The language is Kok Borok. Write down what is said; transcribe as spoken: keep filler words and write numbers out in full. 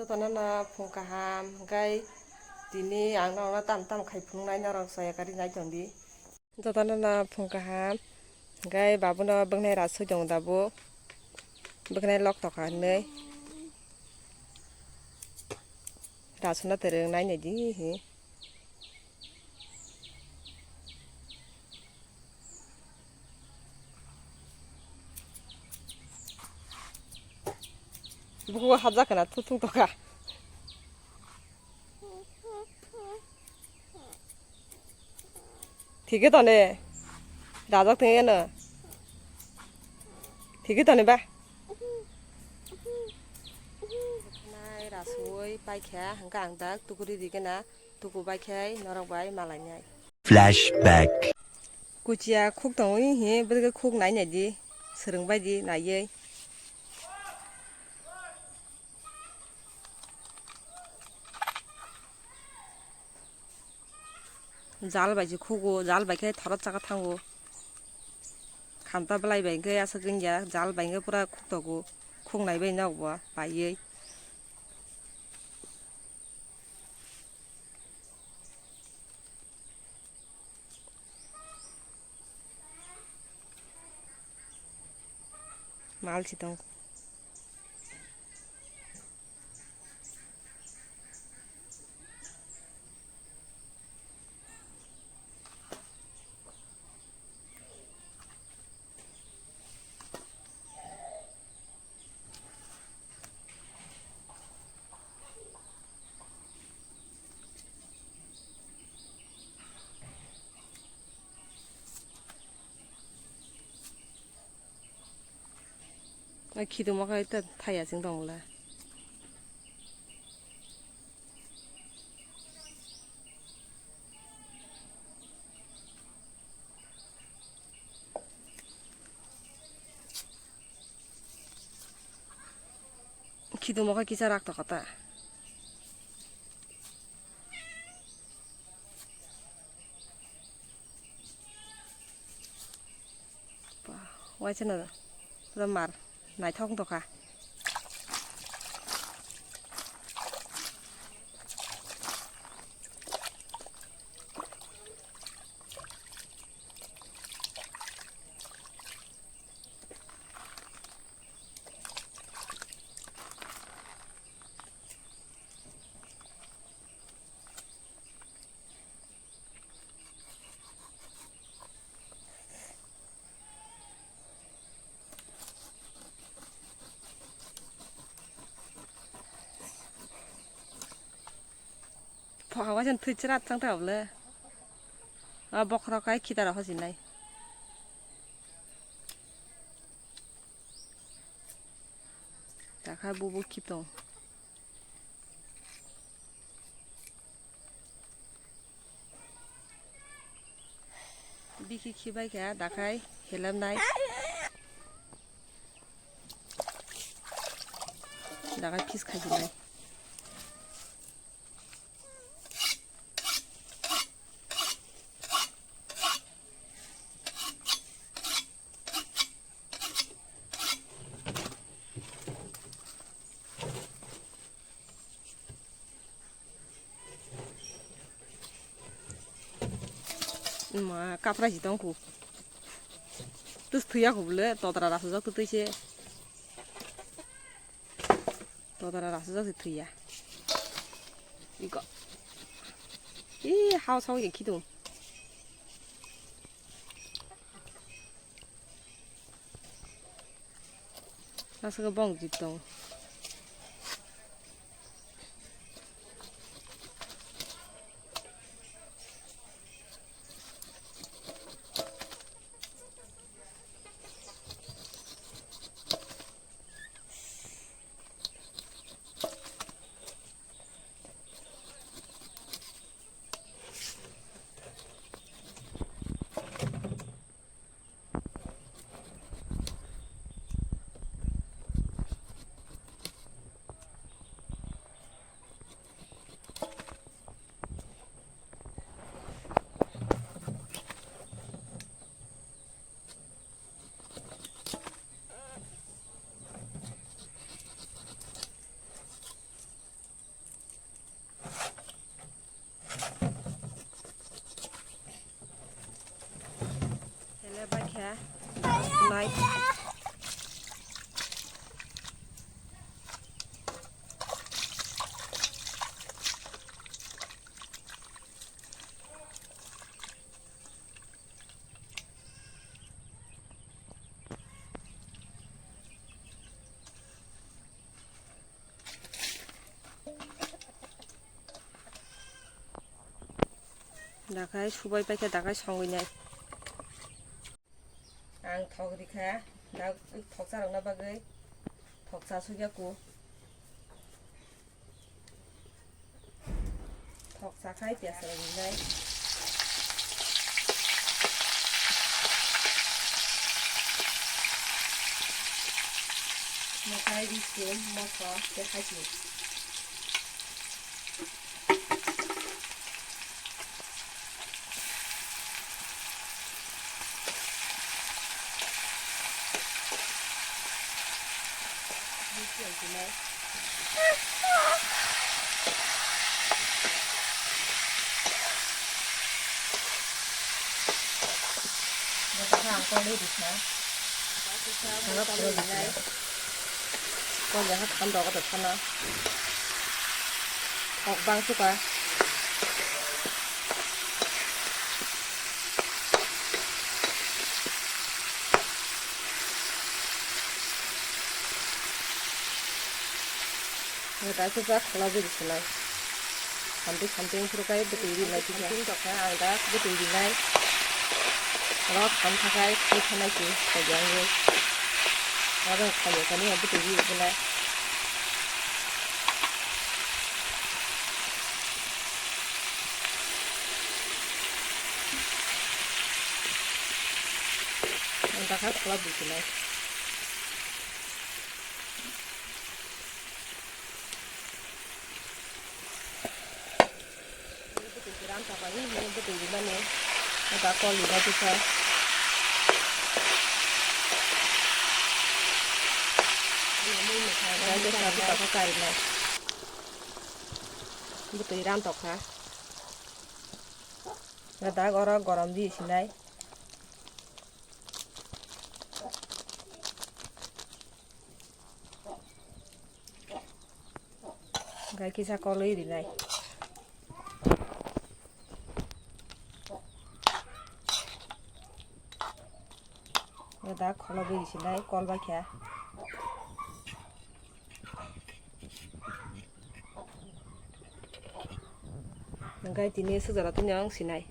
Jotono no phung kaham, hwnkhe tini ang norokno tam tam khai phunuknai, norok soya kari nai tongdi. Jotono no phung kaham, hwnkhe babuno bwkhnai rasui tongo da bo, bwkhnai lok tokha hinwi rasuna twrwng nai naidi hi. Bukugo hapjak kana tutung toka. Thike tone. Rajak thengeno. Thike tone ba. Nai rasui paikha hwnkhe ang dak tukuri rikena. Tuku bai khe norok bai malainai. Flashback. Kuchiya khuk tongwi hi bwdwkhe khuk nai nai di, swrwng bai di naiwi. Jal bai se khugo, jal bai khe thorot chaka thango. Khanta bwlai bai khe aswk wngya, jal bai khe pura khuk togo, khuk nai bai nok bo paiwi. Mal si tong. Ai, khitung ma khai ta thaya sing tong le. Khitung ma khai kisa rak tokha ta. Waisa no, pura mar naithok wng tongkha. Pha waisa thwi chwra chang ta bole. A bokhorok hai khitaro hosinai. Takha bubu khitong. Bikhi khibai kha dakhai helamnai. Dakhai phis khaijinai. Ma, kapra si tong ku. Tus thuya ku bole, todra rasa jok tu se. Todra rasa jok si thuya. Iko. Ih, hao sao ye khitung. Aswk bong jip tong. Dakhai subai paikha, dakhai songwi nai. Ang thok rikha, dak thoksa rokna bagwi thoksa sugya ku. Thoksa khai piyaj rok rinai. Mwtai, risum, moso tei haichuk. Ang kok le rikha. Ang kok le rikha. Kok le ha tham rok ta thana. Kok bang suka. Ang kaisa jak khwlaiwi rwchwnai. Samtwi samtwi wngphuru khe bwtwi rinai kisa. Samtwi wngtokha ang da bwtwi rinai. Oro tham thakhai thwi thanai se kaijaknai. Oro khaiyakani bwtwi ri rwgwnai. Ang dakha khwlaiwi rwchwnai. Bwtwi ram tabani, bwtwi rimani, da kol rina kisa. Kaisa bwsa khe karinai. Bwtwi ram tokha. Dak oro gorom di sinai. Gai kisa kolwi rinai. Da kholo beri sinai kol bai kha. Gai tini sujara tini ang sinai.